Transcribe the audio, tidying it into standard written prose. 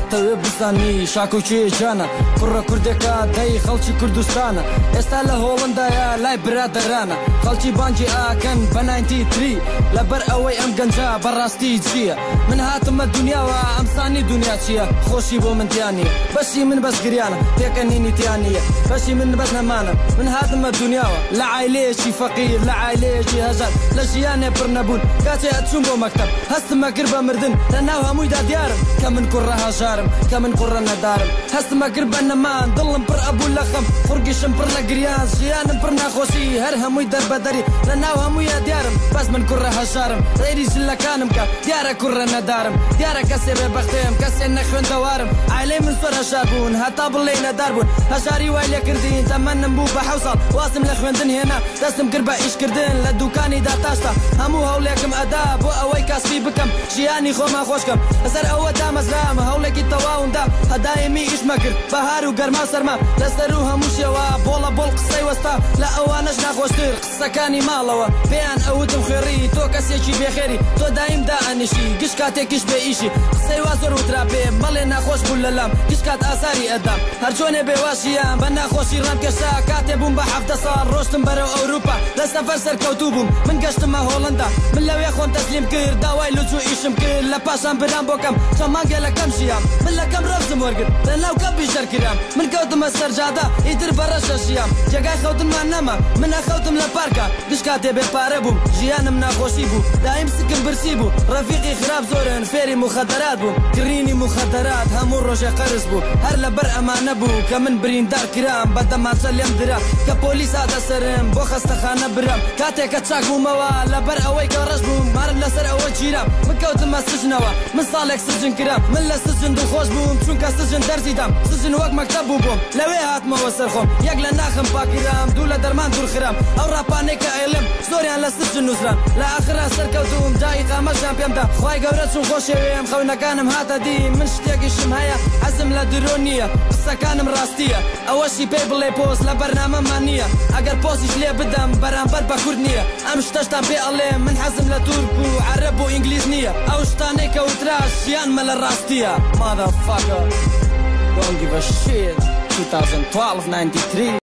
ئەتەوێ بزانی شاکۆ کێیە گیانە کوڕە کوردێکە دەی خەڵکی کوردستانە ئێستا لە هۆڵندایە لای برادەرانە خەڵکی بانگی ئاکەن بە 93 لەبەر ئەوەی ئەم گەنجە بەڕاستی چییە من هاتمە دونیاوە ئەمزانی دونیا چییە خۆشی بۆ من تیا نییە بەشی من بەس گریانە پێکەنینی تیا نییە بەشی من بەس نەمانە من هاتمە دونیاوە لە عایلەیەکی فەقیر لە عایلەیەکی هەژار لە ژیانێ پڕ نەبوون کاتێ ئەچووم بۆ مەکتەب هەستم ئەکرد بە مردن لە ناو هەموویدا دیارم کە من کوڕە هەژارم کە من کوڕە نەدارم هەستم ئەکرد بە نەمان دڵم پڕ ئەبوو لە خەم قوڕگیشم پڕ لە گریان ژیانم پڕ ناخۆشی هەر هەمووی دەربەدەری لە ناو هەموویا دیارم بەس من کوڕە هەژارم سەیری جلەکانم کە دیارە کوڕە نەدارم دیارە کەسێ بێ بەختم کەسێ نەخوێندەوارم عایلەی من زۆر هەژار بوون هەتا بڵێی نەدار بوون هەژاری وای لێکردین تەمەنم بوو بە حەو ساڵ وازم لە خوێندن هێنا دەستم کرد بە ئیش کردن لە دوکانی داتاشتا هەموو هەوڵێکم ئەدا بۆ ئەوەی کاسپی بکەم ژیانی خۆمان خۆش کەم لەسەر ئەوە دامەزرام هەوڵێکی تەواوم دا هەدایمی ئیشمە کرد بەهار و گەرما و سەرما لەسەرو هەموو شێوە بۆڵە بۆڵ قسەی وەستا لە ئەوانەش ناخۆشتر قسەکانی ماڵەوە پێیان ئەوتم خوێڕی تۆ کەسێکی بێخێری تۆ دایم دائەنیشی گشت کاتێکیش بێ ئیشی قسەی وا زۆر وترا پێم بەڵێ ناخۆش بوو لەلام گشت کات ئازاری ئەدام هەرچۆنێ بێ وا ژیام بە ناخۆشی ڕامکێشا کاتێ بووم بە 17 ساڵ ڕۆشتم بەرەو ئەوروپا لە سەفەر سەرکەوتوو بووم من گەشتمە هۆڵەندا من لەوێ خۆم تەسلیم کرد داوای لجوئیشم کرد لە پاشان برام بۆ کەم چەند مانگێ لە کەم ژیام من لە کەم ڕەفزم وەرگرت لە ناو کەمپیش دەرکرام من کەوتمە سەر جادە ئیتر بە ڕەشە ژیام جێگای خەوتنمان نەما من ئەخەوتم لە پارکا گشت کاتێ بێ پارە بووم ژیانم ناخۆشی بوو دایم سکم برسی بوو ڕەفیقی خراپ زۆرن فێری موخەدەرات بووم کڕینی موخەدەرات هەموو ڕۆژێ قەرز بوو هەر لەبەر ئەمانە بوو کە من بریندار کرام بە دەمانچە لێم درا کە پۆلیس هاتە سەرم بۆ خەستەخانە برام کاتێ کە چاک بوومەوە لەبەر ئەوەی کە ڕەش بووم مارم لەسەر ئەوە گیرام من کەوتمە سجنەوە من ساڵێک سجن کرام من لە سجن دڵخۆش بووم چونکە سجن دەرزی دام سجن وەک مەکتەب بوو بۆم لەوێ هاتمەوە سەر خۆم یەک لە ناخم پاکرام دوو لە دەرمان دوورخرام ئەو ڕاپانەی کە ئەیڵێم زۆریان لە سجن نووسران لە ئاخرا سەرکەوتووم جا ئیقامەشیان پێم دا خوای گەورە چون خۆشیەوێم خەونەکانم هاتە دی من شتێکیشم هەیە حەزم لە درۆ نییە قسەکانم ڕاستییە ئەوەشی پێی بڵێ پۆست لە بەرنامەمان نییە ئەگەر پۆستیش لێ بدەم بەرامبەر بە کورد نییە ئەم شتەشتان پێ ئەڵێم من حەزم لە تورک و عەرەب و ئینگلیز نییە ئەو شتانەی کە وترا ژیانمە لە ڕاستییە Motherfucker Don't give a shit 2012 93.